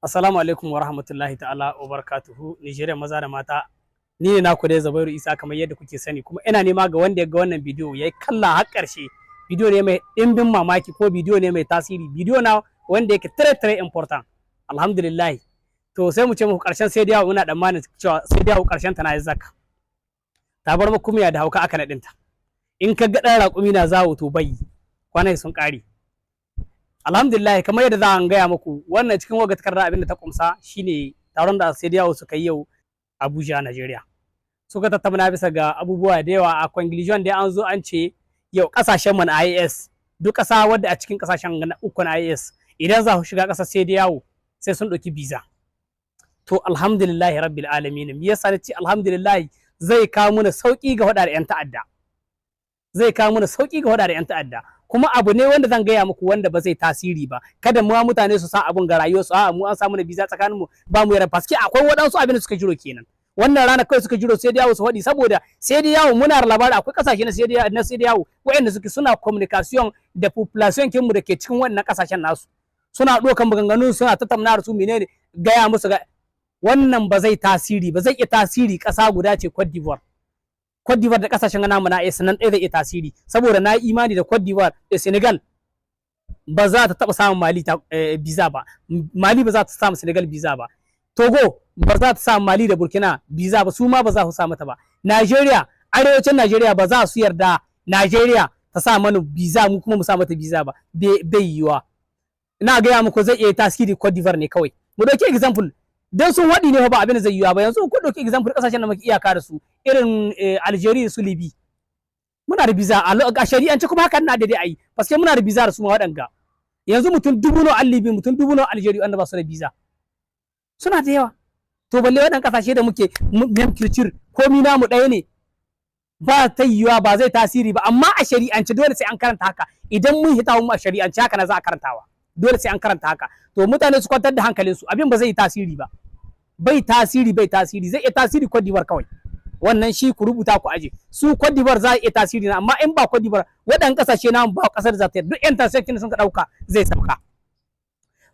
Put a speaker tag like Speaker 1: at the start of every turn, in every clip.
Speaker 1: Assalamu alaikum wa rahmatullahi ta'ala wa barakatuhu. Nigeria maza da mata, ni ne naku dai Zubairu Isa, kamar yadda kuke sani. Kuma ina nema ga wanda ya ga wannan bidiyo yayi kalla har ƙarshe. Bidiyo ne mai ɗimbin mamaki ko bidiyo ne mai tasiri, bidiyo na wanda yake très très important. Alhamdulillah, to sai mu ce muku ƙarshen CEDEAO, muna tsammanin cewa CEDEAO ƙarshen ta na zaka ta bar makumiya da hauka aka naɗinta. In ka ga ɗan raƙumi na zawo, to bai kwanai sun ƙare. Alhamdulillah, kamar yadda za a gaya muku, wannan cikin waga takarda abin da ta kumsa shine taron da CEDEAO suka yi yau Abuja, Nigeria. Suka tattauna bisa ga abubuwa da yawa. A conclusion dai, an zo an ce yau kasashen mu na AES, duk ƙasa wadda a cikin kasashen uku na AES, idan za su shiga ƙasar CEDEAO sai sun ɗauki visa. To alhamdulillah rabbil alamin. Me yasa nace alhamdulillah? Zai kawo mana sauki ga faɗa da 'yan ta'adda, zai kawo mana sauki ga faɗa da 'yan ta'adda. Kuma abu ne wanda zan gaya muku wanda ba zai tasiri ba. Kada mu mutane su sa abun ga rayuwarsu, a'a, mu an samu na biza tsakanin mu, ba mu yarda. Paske akwai waɗansu abin da suka jiro kenan, wannan rana kawai suka jiro CEDEAO su faɗi, saboda CEDEAO muna da labari akwai kasashe na CEDEAO waɗanda suke suna communication da population kinmu da ke cikin wannan kasashen nasu, suna ɗaukan maganganu, suna tattauna da su, menene gaya musu ga wannan. Ba zai tasiri ba. Zai iya tasiri ƙasa guda ce, Cote d'Ivoire. Cote d'Ivoire da kasashen namu na AES nan ɗaya zai iya tasiri, saboda na imani da Cote d'Ivoire da Senegal ba za ta taɓa samun Mali ta visa ba, Mali ba za ta samu Senegal visa ba, Togo ba za ta samu Mali da Burkina visa ba, su ma ba za su samu ta ba. Nigeria, arewacin Nigeria ba za su yarda Nigeria ta sa mana visa, mu kuma mu sa mata visa ba, bai yiwa. Ina gaya muku zai iya tasiri Cote d'Ivoire ne kawai. Mu dauki example, dan sun waɗi ne ba abin da zai yiwa ba. Yanzu ku dauki example kasashen da muke iyaka da su, irin Algeria, su Libya, muna da visa a shari'ance, kuma hakan na daidai ayi, paske muna da visa da su ma. Waɗanga yanzu mutum dubu nawa an Libya, mutum dubu nawa Algeria wanda ba su da visa? Suna da yawa. To balle waɗannan kasashe da muke même culture, komi namu ɗaya ne, ba ta yiwuwa, ba zai tasiri ba. Amma a shari'ance dole sai an karanta haka. Idan mun hita mu a shari'ance haka na za a karantawa, dole sai an karanta haka. To mutane su kwantar da hankalinsu, abin ba zai yi tasiri ba, bai tasiri, bai tasiri. Zai iya tasiri Cote d'Ivoire kawai, wannan shi ku rubuta ku aje su. Cote d'Ivoire za a iya tasiri na, amma in ba Cote d'Ivoire, waɗannan kasashe na ba kasar za ta yi duk yan tasirin sun ka ɗauka zai sauka.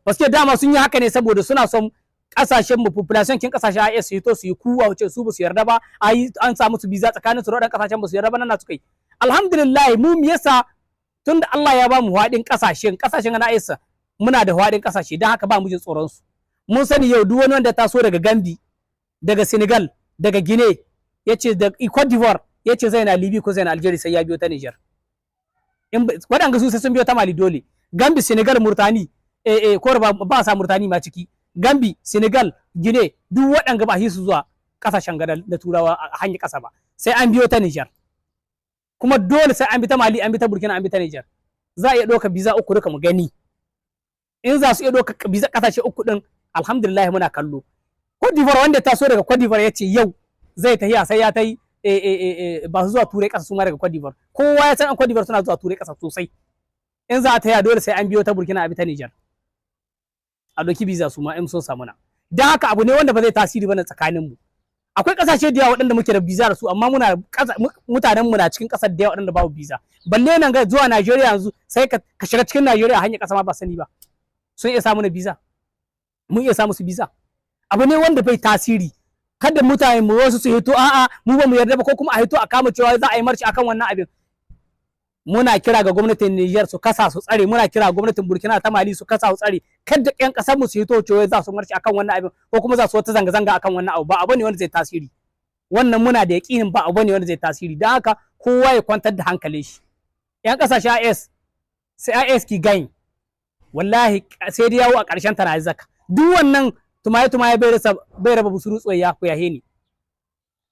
Speaker 1: Paske dama sun yi haka ne saboda suna son kasashen mu, population kin kasashen AES, su yi to su yi kuwa wuce su ba su yarda ba, ai an samu su biza tsakanin su da waɗannan kasashen, ba su yarda ba nan na suka yi. Alhamdulillah, mu me yasa? Tunda Allah ya ba mu haɗin kasashen na AES, muna da haɗin kasashe, don haka ba mu jin tsoron su. Mun sani yau duk wani wanda taso daga Gambie, daga Senegal, daga Guinea, yace da Cote d'Ivoire, yace zai na Libya ko zai na Algeria, sai ya biyo ta Niger. In waɗanga su sai sun biyo ta Mali dole. Gambie, Senegal, Murtani, ko ba sa Murtani ma ciki, Gambie, Senegal, Guinea, duk waɗanga ba su zuwa kasashen gada da Turawa a hanyar ƙasa ba, sai an biyo ta Niger. Kuma dole sai an bi ta Mali, an bi ta Burkina, an bi ta Niger. Za a iya ɗauka biza uku duka, mu gani in za su iya ɗauka biza ƙasashe uku ɗin. Alhamdulillah, muna kallo Cote d'Ivoire, wanda ta so daga Cote d'Ivoire ya ce yau zai tafiya, sai ya ta yi ba su zuwa Turai ƙasa su ma daga Cote d'Ivoire. Kowa ya san an Cote d'Ivoire suna zuwa Turai ƙasa sosai. In za a taya, dole sai an biyo ta Burkina, a bi ta Niger, a ɗauki biza su ma in sun samu na. Don haka abu ne wanda ba zai tasiri ba na tsakanin mu. Akwai ƙasashe da yawa waɗanda muke da biza da su, amma muna mutanen mu na cikin ƙasar da yawa waɗanda babu biza. Balle nan ga zuwa Najeriya yanzu, sai ka shiga cikin Najeriya hanyar ƙasa ma ba sani ba. Sun iya samu na biza, mun iya samu su biza. Abu ne wanda bai tasiri. Kada mutane mu wasu su hito, a'a, mu ba mu yarda ba, ko kuma a hito a kama cewa za a yi march akan wannan abin. Muna kira ga gwamnatin Niger su kasa su tsare, muna kira gwamnatin Burkina ta Mali su kasa su tsare, kada ƴan ƙasar mu su hito cewa za su march akan wannan abin ko kuma za su wata zanga zanga akan wannan abu. Ba abu ne wanda zai tasiri. Wannan muna da yaƙinin ba abu ne wanda zai tasiri. Don haka kowa ya kwantar da hankalin shi. Ƴan ƙasashen AES, sai AES ki gain, wallahi sai dai yawo a ƙarshen ta na zaka. Duk wannan tumaye tumaye bai rasa bai raba busuru tsoyayya ko yahe ne.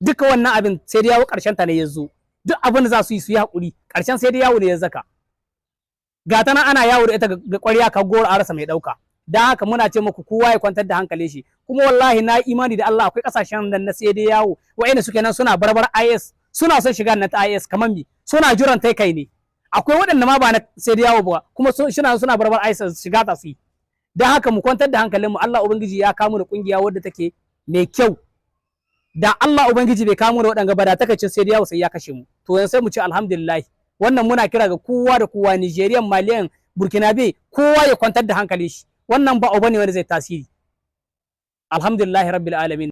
Speaker 1: Duka wannan abin sai dai yawo ƙarshen ta ne yazo. Duk abin da za su yi, su yi haƙuri, ƙarshen sai dai yawo ne ya zaka. Ga ta nan ana yawo da ita ga ƙwarya ka goro, a rasa mai ɗauka. Don haka muna ce muku kowa ya kwantar da hankalin shi. Kuma wallahi na imani da Allah, akwai ƙasashen nan na sai dai yawo wa'anda suke nan suna barbar AES, suna son shiga nan ta AES, kamar mi suna jiran tai kai ne. Akwai waɗanda ma ba na sai dai yawo ba, kuma suna barbar AES shiga ta su yi. Don haka mu kwantar da hankalin mu. Allah ubangiji ya kawo da kungiya wadda take mai kyau. Da Allah ubangiji bai kawo da waɗanga ba, da takaicin sai dai yawo sai ya kashe mu. To yanzu sai mu ce alhamdulillah. Wannan muna kira ga kowa da kowa, Nigerian, Malian, Burkinabe, kowa ya kwantar da hankalin shi. Wannan ba abu ne wanda zai tasiri. Alhamdulillahi rabbil alamin.